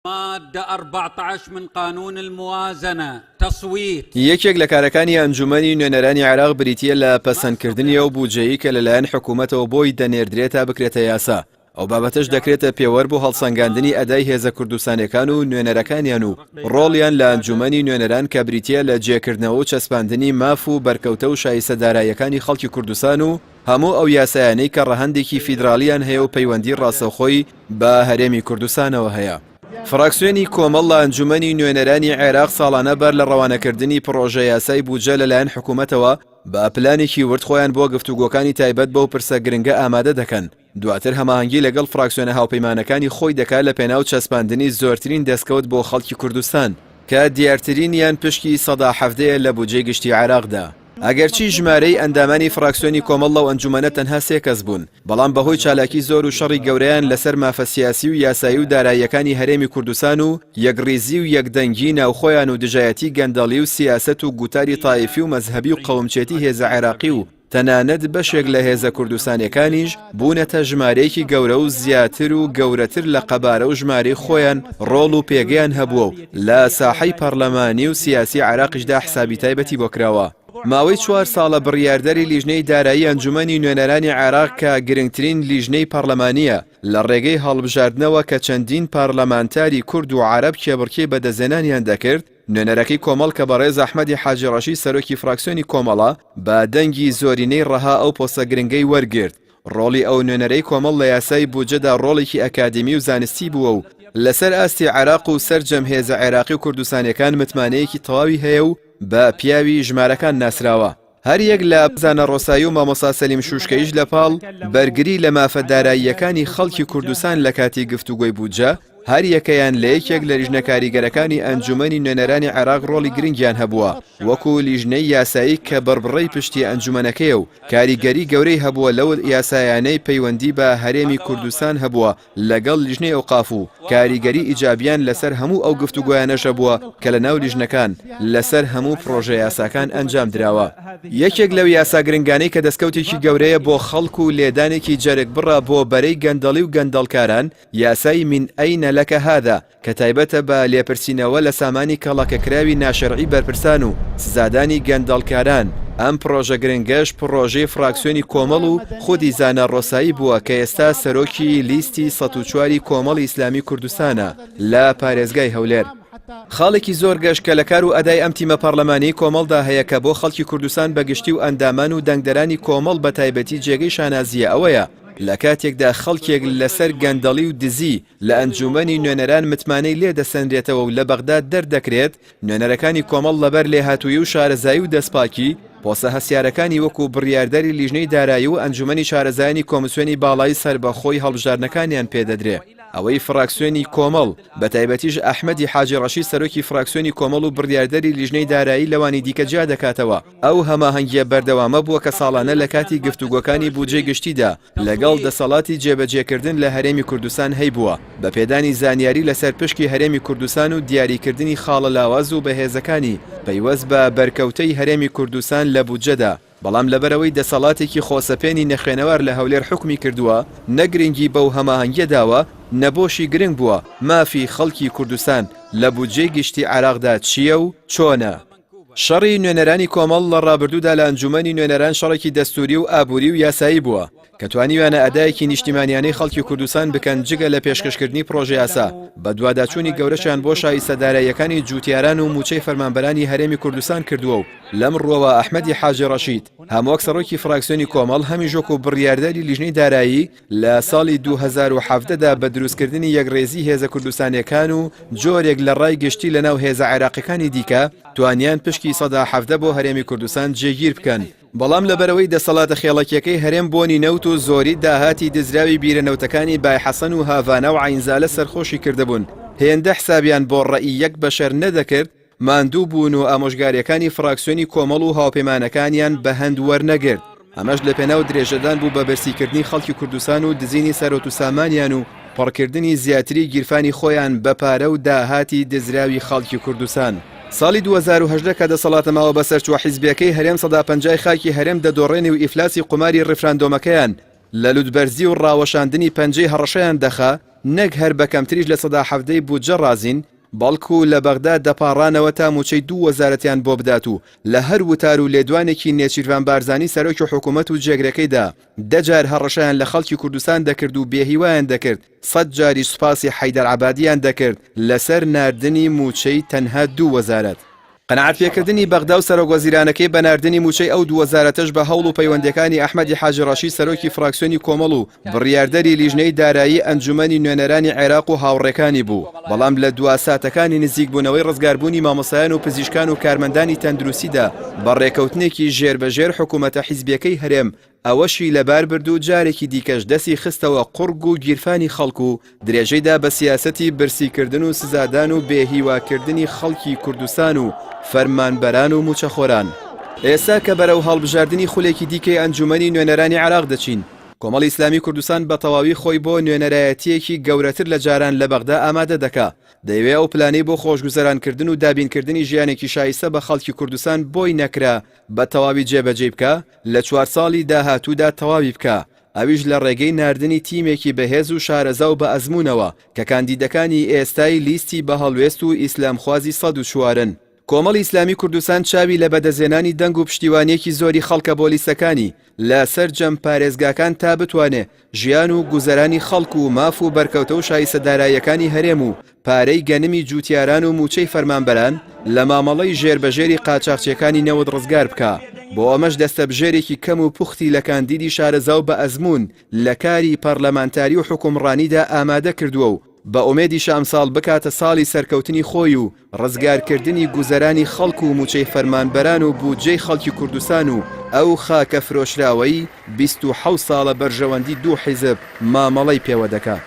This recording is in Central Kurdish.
مادە 14 من قانون الموازنە تصویت. یەکێک لە کارەکانی ئەنجومەنی نوێنەرانی عێراق بریتییە لە پەسەندکردنی ئەو بودجەیەی کە لەلایەن حکوومەتەوە بۆی دەنێردرێت تا بکرێتە یاسا، ئەو بابەتەش دەکرێتە پێوەر بۆ هەڵسەنگاندنی ئەدای هێزە کوردستانیەکان و نوێنەرەکانیان و ڕۆڵیان لە ئەنجومەنی نوێنەران کە بریتییە لە جێکردنەوە و چەسپاندنی ماف و بەرکەوتە و شایستە داراییەکانی خەڵکی کوردستان و هەموو ئەو یاسایانەی کە ڕەهەندێکی فیدراڵیان هەیە و پەیوەندی ڕاستەوخۆی بە هەرێمی کوردستانەوە هەیە. فراکسیۆنی کۆمەڵ لە ئەنجومەنی نوێنەرانی عێراق ساڵانە بەر لە ڕەوانەکردنی پڕۆژە یاسای بودجە لەلایەن حکومەتەوە بە پلانێکی ورد خۆیان بۆ گفتوگۆکانی تایبەت بەو پرسە گرنگە ئامادە دەکەن، دواتر هەماهەنگی لەگەڵ فراکسیۆنە هاوپەیمانەکانی خۆی دەکات لە پێناو چەسپاندنی زۆرترین دەستکەوت بۆ خەڵکی کوردستان کە دیارترینیان پشکی 17% ە لە بودجەی گشتی عێراقدا. ئەگەرچی ژمارەی ئەندامانی فراکسیۆنی کۆمەڵ لەو ئەنجومەنە تەنها سێ کەس بوون، بەڵام بەهۆی چالاکی زۆر و شەڕی گەورەیان لەسەر مافە سیاسی و یاسایی و داراییەکانی هەرێمی کوردستان و یەکڕیزی و یەکدەنگی ناوخۆیان و دژایەتی گەندەڵی و سیاسەت و گوتاری تایفی و مەزهەبی و قەومچێتی هێزە عێراقی و تەنانەت بەشێک لە هێزە کوردستانیەکانیش بوونەتە ژمارەیەکی گەورە و زیاتر و گەورەتر لە قەبارە و ژمارەی خۆیان ڕۆڵ و پێگەیان هەبووە و لە ساحەی پەڕلەمانی و سیاسی عێراقیشدا حسابی تایبەتی بۆ کراوە. ماوەی چوار ساڵە بڕیاردەری لیژنەی دارایی ئەنجومەنی نوێنەرانی عێراق کە گرنگترین لیژنەی پەڕلەمانییە لە ڕێگەی هەڵبژاردنەوە کە چەندین پەڕلەمانتاری کورد و عەرەب کێبڕکێی بەدەستهێنانیان دەکرد، نوێنەرەکەی کۆمەڵ کە بەڕێز ئەحمەدی حاجی ڕەشید سەرۆکی فراکسیۆنی کۆمەڵە، بە دەنگی زۆرینەی ڕەها ئەو پۆستە گرنگەی وەرگرت. ڕۆڵی ئەو نوێنەرەی کۆمەڵ لە یاسای بودجەدا ڕۆڵێکی ئەکادیمی و زانستی بووە و لەسەر ئاستی عێراق و سەرجەم هێزە عێراقی و کوردستانیەکان متمانەیەکی تەواوی هەیە و بە پیاوی ژمارەکان ناسراوە. هەریەک لە زانا ڕۆسایی و مامۆستا سەلیم شوشکەییش لە پاڵ بەرگری لە مافە داراییەکانی خەڵکی کوردستان لە کاتی گفتوگۆی بودجە، هەریەکەیان لە یەکێک لە لیژنە کاریگەرەکانی ئەنجومەنی نوێنەرانی عێراق ڕۆڵی گرنگیان هەبووە، وەکو لیژنەی یاسایی کە بڕبڕەی پشتی ئەنجومەنەکەیە و کاریگەری گەورەی هەبووە لەو یاسایانەی پەیوەندی بە هەرێمی کوردستان هەبووە لەگەڵ لیژنەی ئەوقاف و کاریگەری ئیجابیان لەسەر هەموو ئەو گفتوگۆیانەش هەبووە کە لەناو لیژنەکان لەسەر هەموو پڕۆژە یاساکان ئەنجام دراوە. یەکێک لەو یاسا گرنگانەی کە دەستکەوتێکی گەورەیە بۆ خەڵک و لێدانێکی جەرگبڕە بۆ بەرەی گەندەڵی و گەندەڵکاران، یاسای من این لک هذا کە تایبەتە بە لێپرسینەوە لە سامانی کەڵەکەکراوی ناشەرعی بەرپرسان و سزادانی گەندەڵکاران، ئەم پڕۆژە گرنگەش پڕۆژەی فڕاکسیۆنی کۆمەڵ و خودی زانا ڕۆسایی بووە کە ئێستا سەرۆکی لیستی 104 ی کۆمەڵی ئیسلامی کوردستانە لە پارێزگای هەولێر. خاڵێکی زۆر گەش کە لە کار و ئەدای ئەم تیمە پەڕلەمانیەی کۆمەڵدا هەیە کە بۆ خەڵکی کوردستان بە گشتی و ئەندامان و دەنگدەرانی کۆمەڵ بە تایبەتی جێگەی شانازییە ئەوەیە لە کاتێکدا خەڵکێک لەسەر گەندەڵی و دزی لە ئەنجوومەنی نوێنەران متمانەی لێ دەسەنرێتەوە و لە بەغداد دەردەکرێت، نوێنەرەکانی کۆمەڵ لەبەر لێهاتوویی و شارەزایی و دەستپاکی، پۆستە هەستیارەکانی وەکو بڕیاردەری لیژنەی دارایی و ئەنجوومەنی شارەزایانی کۆمسیۆنی باڵای سەربەخۆی هەڵبژاردنەکانیان پێدەدرێ. ئەوەی فراکسیۆنی کۆمەڵ، بەتایبەتیش ئەحمەدی حاجی ڕەشید سەرۆکی فراکسیۆنی کۆمەڵ و بڕیاردەری لیژنەی دارایی لەوانی دیکە جیا دەکاتەوە، ئەو هەماهەنگییە بەردەوامە بووە کە ساڵانە لە کاتی گفتوگۆکانی بودجەی گشتیدا لەگەڵ دەسەڵاتی جێبەجێکردن لە هەرێمی کوردستان هەیبووە بە پێدانی زانیاری لەسەر پشکی هەرێمی کوردستان و دیاریکردنی خاڵە لاواز و بەهێزەکانی پەیوەست بە بەرکەوتەی هەرێمی کوردستان لە بودجەدا، بەڵام لەبەرئەوەی دەسەڵاتێکی خۆسەپێنی نەخوێنەوار لە هەولێر حوکمی کردووە نە گرنگی بەو هەماهەنگیە داوە نە بۆشی گرنگ بووە مافی خەڵکی کوردستان لە بودجەی گشتی عێراقدا چییە و چۆنە. شەڕی نوێنەرانی کۆمەڵ لە ڕابردوودا لە ئەنجوومەنی نوێنەران شەڕێکی دەستووری و ئابووری و یاسایی بووە کە توانیویانە ئەدایەکی نیشتیمانیانەی خەڵکی کوردستان بکەن جگە لە پێشکەشکردنی پڕۆژەیاسا بەدواداچوونی گەورەشیان بۆ شایستە داراییەکانی جووتیاران و مووچەی فەرمانبەرانی هەرێمی کوردستان کردووە و لەم ڕووەوە ئەحمەدی حاجی ڕەشید هەم وەک سەرۆکی فراکسیۆنی کۆمەڵ هەمیش وەکو بڕیاردەری لیژنەی دارایی لە ساڵی 2017 دا بە دروستکردنی یەکڕێزی هێزە کوردستانیەکان و جۆرێک لە ڕای گشتی لە ناو هێزە عێراقیەکانی دیکە توانیان پشکی 17% بۆ هەرێمی کوردستان جێگیر بکەن. بەڵام لەبەرئەوەی دەسەڵاتە خێڵەکیەکەی هەرێم بۆنی نەوت و زۆری داهاتی دزراوی بیرە نەوتەکانی بای حەسەن و هاڤانا و عەینزالە سەرخۆشی کردبوون هێندە حسابیان بۆ ڕەئی یەک بەشەر نەدەکرد ماندوو بوون و ئامۆژگارییەکانی فراکسیۆنی کۆمەڵ و هاوپەیمانەکانیان بە هەند وەرنەگرت، ئەمەش لەپێناو درێژەدان بوو بە برسیکردنی خەڵکی کوردستان و دزینی سەرۆت و سامانیان و پڕکردنی زیاتری گیرفانی خۆیان بە پارە و داهاتی دزراوی خەڵکی کوردستان. ساڵی 2018 کە دەسەڵاتە ماوە بەسەرچووە حیزبیەکەی هەرێم سەدا پەنجای خاکی هەرێم دەدۆڕێنی و ئیفلاسی قوماری ڕیفراندۆمەکەیان لە لوتبەرزی و ڕاوەشاندنی پەنجەی هەڕەشەیان دەخا، نەک هەر بە کەمتریش 17% بودجە ڕازین، بەڵکو لە بەغدا دەپاڕانەوە تا موچەی دوو وەزارەتیان بۆ بدات و لە هەر وتار و لێدوانێکی نێچیرڤان بارزانی سەرۆکی حکومەت و جێگرەکەیدا دە جار هەڕەشەیان لە خەڵکی کوردستان دەکرد و بێهیوایان دەکرد، سەد جاریش سوپاسی حەیدەر عەبادیان دەکرد لەسەر ناردنی موچەی تەنها دوو وەزارەت. قەناعەتپێکردنی بەغدا و سەرۆکوەزیرانەکەی بە ناردنی مووچەی ئەو دوو وەزارەتەش بە هەوڵ و پەیوەندییەکانی ئەحمەدی حاجی ڕەشید سەرۆکی فراکسیۆنی کۆمەڵ و بڕیاردەری لیژنەی دارایی ئەنجومەنی نوێنەرانی عێراق و هاوڕێکانی بوو، بەڵام لە دوا ساتەکانی نزیکبوونەوەی ڕزگاربوونی مامۆستایان و پزیشکان و کارمەندانی تەندروستیدا بە ڕێکەوتنێکی ژێربەژێر حکومەتە حیزبیەکەی هەرێم ئەوەشی لەبار برد و جارێکی دیکەش دەستی خستەوە قوڕگ و گیرفانی خەڵک و درێژەی دا بە سیاسەتی برسیکردن و سزادان و بێهیواکردنی خەڵکی کوردستان و فەرمانبەران و مووچەخۆران. ئێستا کە بەرەو هەڵبژاردنی خولێکی دیکەی ئەنجوومەنی نوێنەرانی عێراق دەچین، کۆمەڵی ئیسلامی کوردستان بە تەواوی خۆی بۆ نوێنەرایەتییەکی گەورەتر لە جاران لە بەغدا ئامادە دەکا، دەیەوێ ئەو پلانەی بۆ خۆشگوزەرانکردن و دابینکردنی ژیانێکی شایستە بە خەڵکی کوردستان بۆی نەکرا بە تەواوی جێبەجێی بکا، لە چوار ساڵی داهاتوودا تەواوی بکا، ئەویش لە ڕێگەی ناردنی تیمێکی بەهێز و شارەزا و بەئەزموونەوە کە کاندیدەکانی ئێستای لیستی بەهەڵوێست و ئیسلامخوازی 104 ن. کۆمەڵی ئیسلامی کوردستان چاوی لە بەدەستهێنانی دەنگ و پشتیوانییەکی زۆری خەڵکە بۆ لیستەکانی لە سەرجەم پارێزگاکان تا بتوانێ ژیان و گوزەرانی خەڵک و ماف و بەرکەوتە و شایستە داراییەکانی هەرێم و پارەی گەنمی جووتیاران و مووچەی فەرمانبەران لە مامەڵەی ژێربەژێری قاچاخچیەکانی نەوت ڕزگار بکا، بۆ ئەمەش دەستەبژێرێکی کەم و پوختی لە کاندیدی شارەزا و بەئەزموون لە کاری پەرلەمانتاری و حوکمڕانیدا ئامادە کردووە و بە ئومێدیشە ئەمساڵ بکاتە ساڵی سەرکەوتنی خۆی و ڕزگارکردنی گوزەرانی خەڵک و مووچەی فەرمانبەران و بودجەی خەڵکی کوردستان و ئەو خاکە فرۆشراوەی 27 ساڵە بەرژەوەندی دوو حیزب مامەڵەی پێوە دەکا.